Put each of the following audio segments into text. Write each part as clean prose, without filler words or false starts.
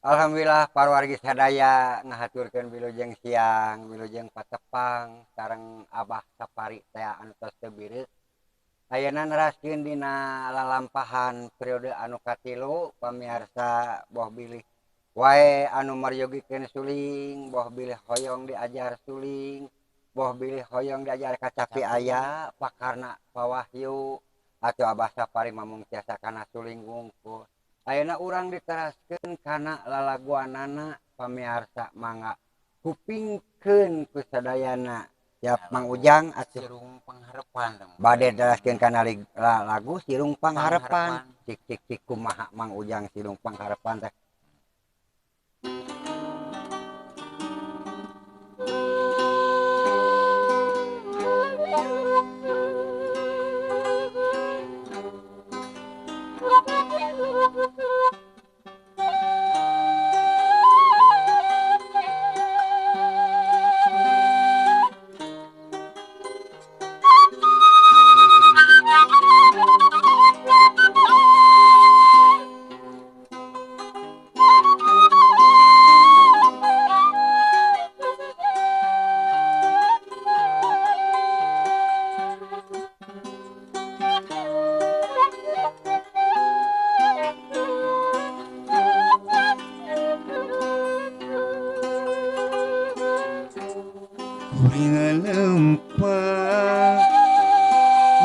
Alhamdulillah parwargi sadaya ngahaturkeun wilujeng siang, wilujeng patepang sareng Abah Sapari teh anu tos teu bireuk. Ayeuna neraskeun dina lalampahan periode anu katilu pamiarsa boh bilih wae anu maryogikeun suling, boh bilih hoyong diajar suling, boh bilih hoyong diajar kacapi aya pakarna Pawahyu atau Abah Sapari mamung tiasa kana suling wungkul. Ayeuna urang diteraskeun kana lalaguanana pamiarsa mangga kupingkeun ku sadayana. Siap Mang Ujang atuh. Sirung Pangharepan. Bade teraskeun kana lagu Sirung Pangharepan. Cik cik cik kumaha Mang Ujang Sirung Pangharepan teh.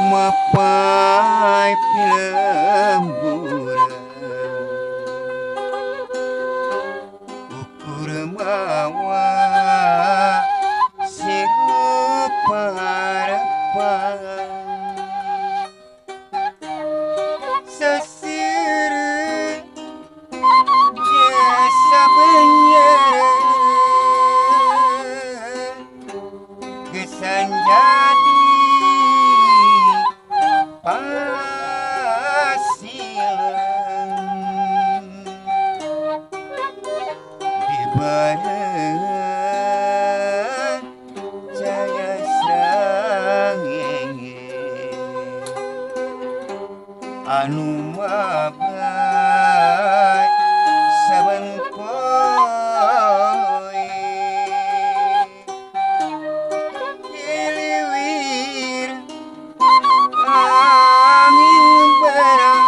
Mapai pilemburan ukur mawa sirup harapan sesir jasa benyere kesan jadi pasilan dibarengan jaya srengenge anu mabai saben poe iliwir angin berang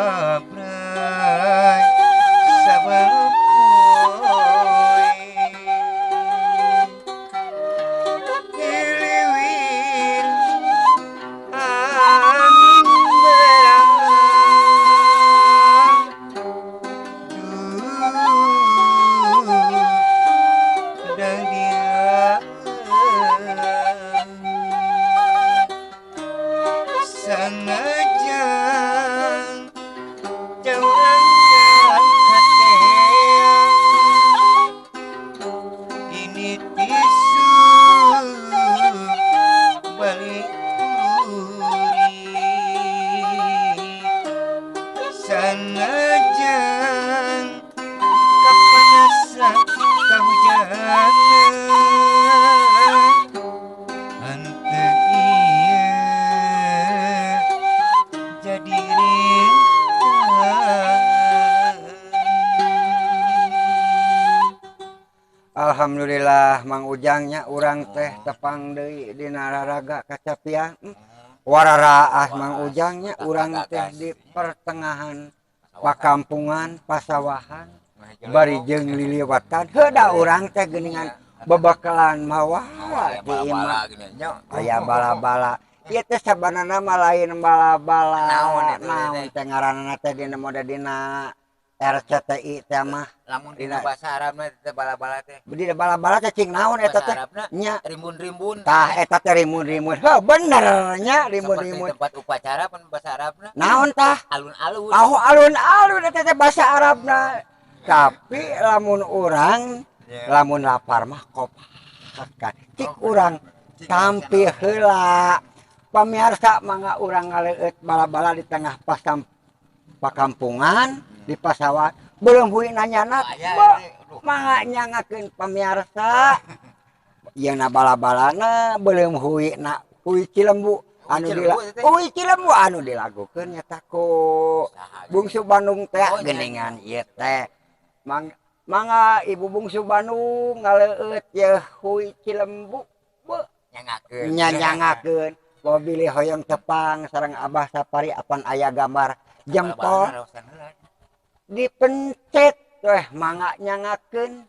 Ngabrai saben poe Hiliwir angin berang. Duh, dan dia sanajan jauh katea ini tisu balik kuring sanajan kapanasan kahujanan henteu ieu jadi rintang. Alhamdulillah, Mang Ujangnya, urang teh tepang deui dina raraga kacapian. Wararaas, Mang Ujangnya, urang teh di pertengahan pakampungan pasawahan bari jeung liliwatan. Heuh, da urang teh geuningan bebekalan mawa di imah. Aya bala-bala. Ieu teh sabanana mah lain bala-bala. Naon eta teh? Naon teh ngaranna teh dina mode dina RCTI teh mah? Lamun dina bahasa Arabna teh bala-bala teh. Dina bala-bala teh cing naon eta Bahasa teh? Arabna Nya. Rimbun-rimbun. Tah, eta teh rimbun-rimbun. Heuh, bener nya. Seperti Rimbun-rimbun. tempat upacara pan bahasa Arabna. Naon tah? Alun-alun. Oh, alun-alun eta teh bahasa Arabna. Tapi lamun urang lamun lapar mah kopakan. Cik urang tampi heula. Pamirsa, mangga urang ngaleueut bala-bala di tengah pasam pakampungan di pasawahan. Belum hui nanyana. Aya, Be, aduh. Mangga nyangakeun, pamirsa. Ieu na bala-balana belum hui na hui Cilembu anu Cilembu dila teh? Hui Cilembu anu dilagukeun nyata ku Saha? Bungsu Bandung teh. Oh, nya. Geuningan ieu teh. Mangga Ibu Bungsu Bandung ngaleueut ye hui Cilembu. Be, Nyangakeun. Nyanyangakeun. Bilih hoyong tepang sareng Abah Sapari, apan aya gambar jempol Bala-balana raosan heula. Dipencet weh, mangga nyangakeun.